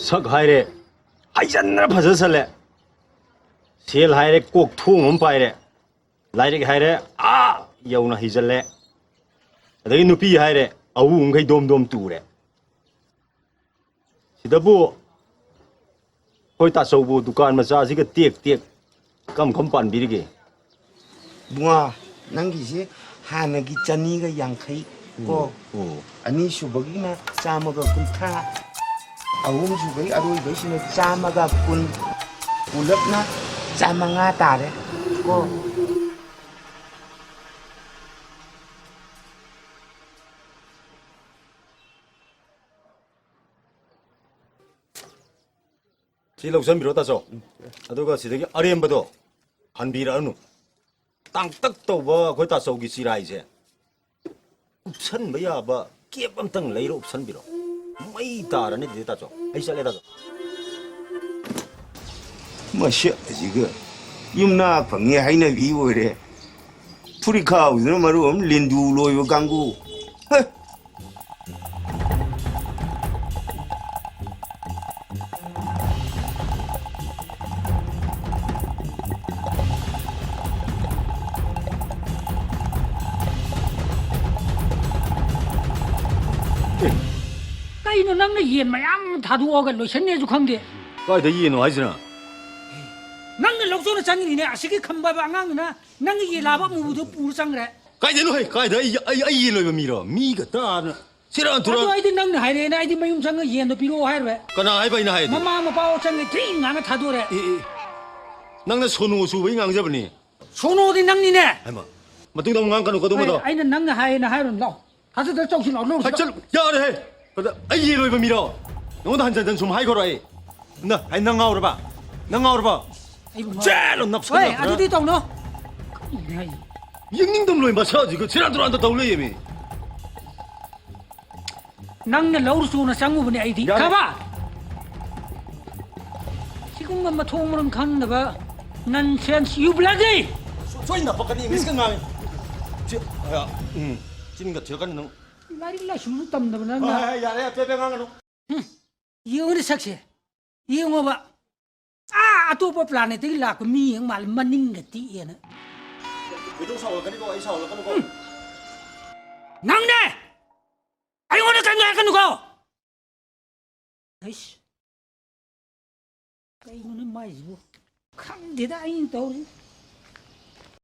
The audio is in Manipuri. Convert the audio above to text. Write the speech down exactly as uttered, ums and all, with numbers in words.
ꯁꯛ ꯍꯥꯏꯔꯦ, ꯍꯩꯖꯟꯅ ꯐꯖꯁꯜꯂꯦ꯫ ꯁꯦꯜ ꯍꯥꯏꯔꯦ, ꯀꯣꯛ ꯊꯣꯡ ꯑꯃ ꯄꯥꯏꯔꯦ꯫ ꯂꯥꯏꯔꯤꯛ ꯍꯥꯏꯔꯦ, ꯑꯥ ꯌꯧꯅ ꯍꯩꯖꯜꯂꯦ꯫ ꯑꯗꯒꯤ ꯅꯨꯄꯤ ꯍꯥꯏꯔꯦ, ꯑꯎ ꯃꯈꯩ ꯗꯣꯝ ꯗꯣꯝ ꯇꯨꯔꯦ꯫ ꯁꯤꯗꯕꯨ ꯑꯩꯈꯣꯏ ꯇꯥꯆꯧꯕꯨ ꯗꯨꯀꯥꯟ ꯃꯆꯥꯁꯤꯒ ꯇꯦꯛ ꯇꯦꯛ ꯀꯝ ꯀꯝ ꯄꯥꯟꯕꯤꯔꯤꯒꯦ? ꯏꯕꯨꯡꯉꯣ, ꯅꯪꯒꯤꯁꯤ ꯍꯥꯟꯅꯒꯤ ꯆꯅꯤꯒ ꯌꯥꯡꯈꯩ ꯀꯣ, ꯎꯝ, ꯎꯝ꯫ ꯑꯅꯤꯁꯨꯕꯒꯤꯅ ꯆꯥꯝꯃꯒ ꯀꯨꯟꯊ꯭ꯔꯥ, ꯑꯍꯨꯝꯁꯨꯕꯒꯤ ꯑꯔꯣꯏꯕꯩꯁꯤꯅ ꯆꯥꯝꯃꯒ ꯀꯨꯟ, ꯄꯨꯂꯞꯅ ꯆꯥꯝꯃꯉꯥ ꯇꯥꯔꯦ ꯀꯣ꯫ ꯁꯤ ꯂꯧꯁꯟꯕꯤꯔꯣ, ꯇꯥꯆꯧ꯫ ꯑꯗꯨꯒ ꯁꯤꯗꯒꯤ ꯑꯔꯦꯝꯕꯗꯣ ꯍꯟꯕꯤꯔꯛꯑꯅꯨ꯫ ꯇꯥꯡꯇꯛ ꯇꯧꯕ ꯑꯩꯈꯣꯏ ꯇꯥꯆꯧꯒꯤ ꯆꯤꯔꯥꯏꯁꯦ ꯎꯞꯁꯟꯕ ꯌꯥꯕ ꯀꯦꯞ ꯑꯝꯇꯪ ꯂꯩꯔ ꯎꯞꯁꯟꯕꯤꯔꯣ꯫ ꯃꯩ ꯇꯥꯔꯅꯤ ꯑꯗꯨꯗꯤ, ꯇꯥꯆꯧ꯫ ꯑꯩ ꯆꯠꯂꯦ, ꯇꯥꯆꯧ꯫ ꯃꯁꯛ ꯑꯁꯤꯒ ꯌꯨꯝꯅꯥꯛ ꯐꯪꯉꯦ ꯍꯥꯏꯅꯕꯤ ꯑꯣꯏꯔꯦ꯫ ꯐꯨꯔꯤꯠ ꯈꯥꯎꯁꯤꯅ ꯃꯔꯨ ꯑꯃ ꯂꯤꯟꯗꯨ ꯂꯣꯏꯕ ꯀꯥꯡꯕꯨ꯫ ꯍꯦ! ꯀꯩꯅꯣ ꯅꯪꯅ ꯌꯦꯟ ꯃꯌꯥꯝ ꯊꯥꯗꯣꯛꯑꯒ ꯂꯣꯏꯁꯟꯅꯦꯁꯨ ꯈꯪꯗꯦ? ꯀꯥꯏꯗ ꯌꯦꯟꯅꯣ ꯍꯥꯏꯁꯤꯅ? ꯅꯪꯅ ꯂꯧꯖꯧꯅ ꯆꯪꯉꯤꯅꯤꯅꯦ, ꯑꯁꯤꯒꯤ ꯈꯝꯕ ꯍꯥꯏꯕ ꯑꯉꯥꯡꯗꯨꯅ ꯅꯪꯒꯤ ꯌꯦꯟ ꯂꯥꯕ ꯑꯃꯨꯕꯗꯣ ꯄꯨꯔ ꯆꯪꯈ꯭ꯔꯦ꯫ ꯀꯥꯏꯗꯩꯅꯣ ꯍꯦ? ꯀꯥꯏꯗ? ꯑꯩ, ꯑꯩ, ꯑꯩ ꯌꯦꯟ ꯂꯣꯏꯕ ꯃꯤꯔꯣ? ꯃꯤꯒ ꯇꯥꯗꯅ ꯁꯦꯔꯥꯟ ꯇꯨꯔꯥꯟ꯫ ꯑꯗꯣ ꯑꯩꯗꯤ ꯅꯪꯅ ꯍꯥꯏꯔꯛꯑꯦꯅ ꯑꯩꯗꯤ ꯃꯌꯨꯝ ꯆꯪꯉ ꯌꯦꯟꯗꯣ ꯄꯤꯔꯛꯑꯣ ꯍꯥꯏꯔꯨꯔꯦ꯫ ꯀꯅꯥ ꯍꯥꯏꯕ ꯑꯩꯅ ꯍꯥꯏꯗꯤ? ꯃꯃꯥ ꯃꯄꯥ ꯆꯪꯉꯦ ꯊꯤ ꯉꯥꯡꯉ ꯊꯥꯗꯣꯔꯦ꯫ ꯑꯦ, ꯑꯦ꯫ ꯅꯪꯅ ꯁꯣꯅꯣ ꯆꯨꯕꯒꯤ ꯉꯥꯡꯖꯕꯅꯤ꯫ ꯁꯣꯅꯣꯗꯤ ꯅꯪꯅꯤꯅꯦ꯫ ꯍꯩꯃꯥ, ꯃꯇꯨꯡꯗ ꯑꯃꯨꯛ ꯉꯥꯡꯉꯛꯀꯅꯨꯀꯣ ꯑꯗꯨꯝꯕꯗꯣ꯫ ꯍꯣꯏ, ꯑꯩꯅ ꯅꯪꯅ ꯍꯥꯏꯌꯦꯅ ꯍꯥꯏꯔꯨꯅꯨ, ꯂꯥꯎ꯫ ꯊꯥꯖꯗ꯭ꯔ ꯆꯧꯁꯤ ꯂꯥꯎ, ꯂꯧꯔꯨꯁꯤ ꯍꯥꯏ, ꯂꯥꯎ꯫ ꯆꯠꯂꯨ, ꯌꯥꯔꯦꯍꯦ꯫ ꯀꯗ-, ꯑꯩ ꯌꯦꯟ ꯂꯣꯏꯕ ꯃꯤꯔꯣ? ꯅꯉꯣꯟꯗ ꯍꯟꯖꯟ ꯍꯟꯖꯟ ꯁꯨꯝ ꯍꯥꯏꯈ꯭ꯔꯣ ꯑꯩ꯫ ꯅ-, ꯑꯩ ꯅꯪ ꯉꯥꯎꯔꯕ? ꯅꯪ ꯉꯥꯎꯔꯕ? ꯑꯩꯕꯨ ꯉꯥꯎ-, ꯆꯦꯜꯂꯣ, ꯅꯞꯁꯜꯂꯣ ꯍꯣꯏ, ꯈꯔ꯫ ꯑꯗꯨꯗꯤ ꯇꯧꯅꯣ꯫ ꯀꯔꯤꯅꯣ ꯍꯥꯏꯁꯦ? ꯌꯦꯡꯅꯤꯡꯗꯕ ꯂꯣꯏ ꯃꯁꯛꯁꯤꯒ ꯁꯦꯔꯥꯟ ꯇꯨꯔꯥꯟꯗ ꯇꯧ ꯂꯩꯌꯦꯃꯤ꯫ ꯅꯪꯅ ꯂꯧꯔꯨꯆꯣꯅ ꯆꯪꯉꯨꯕꯅꯦ ꯑꯩꯗꯤ꯫ ꯌꯥꯔꯦ꯫ ꯈꯪꯉꯕ? ꯁꯤꯒꯨꯝꯕ ꯃꯊꯣꯡ ꯃꯔꯝ ꯈꯪꯗꯕ nonsense, you bloody! ꯁꯣ-, ꯁꯣꯏ ꯅꯄꯛꯀꯅꯤ, ꯏꯪꯂꯤꯁꯀ ꯉꯥꯡꯉꯤ꯫ ꯁꯤ, ꯑ, ꯎꯝ, ꯆꯤꯟꯒ ꯊꯤꯔꯛꯀꯅꯤ ꯅꯪ꯫ ꯂꯥꯏꯔꯤꯛ ꯂꯥꯏꯁꯨꯁꯨ ꯇꯝꯗꯕ ꯅꯪꯅ꯫ ꯍꯣꯏ, ꯍꯣꯏ, ꯍꯣꯏ, ꯌꯥꯔꯦ, ꯌꯥꯔꯦ, ꯄꯦ ꯄꯦ ꯉꯥꯡꯒꯅꯨ꯫ ꯎꯝ꯫ ꯌꯦꯡꯉꯨꯅꯦ ꯁꯛꯁꯦ꯫ ꯌꯦꯡꯉꯣꯕ꯫ ꯑꯥ, ꯑꯇꯣꯞꯄ planetꯇꯒꯤ ꯂꯥꯛꯄ ꯃꯤ ꯌꯦꯡ ꯃꯥꯜꯂꯦ, ꯃꯅꯤꯡꯒ ꯇꯤꯛꯑꯦꯅ꯫ ꯈꯣꯏꯗꯧ ꯁꯥꯎꯒꯠꯂꯛꯀꯅꯤꯀꯣ, ꯑꯩ ꯁꯥꯎꯒꯠꯂꯛꯀꯅꯨꯀꯣ꯫ ꯅꯪꯅꯦ! ꯑꯩꯉꯣꯟꯗ ꯀꯩꯅꯣ ꯍꯥꯏꯔꯛꯀꯅꯨꯀꯣ! ꯑꯩꯁ꯫ ꯀꯩꯅꯣꯅꯦ ꯃꯥꯏꯁꯤꯕꯨ? ꯈꯪꯗꯦꯗ ꯑꯩꯅ ꯇꯧꯔꯤ꯫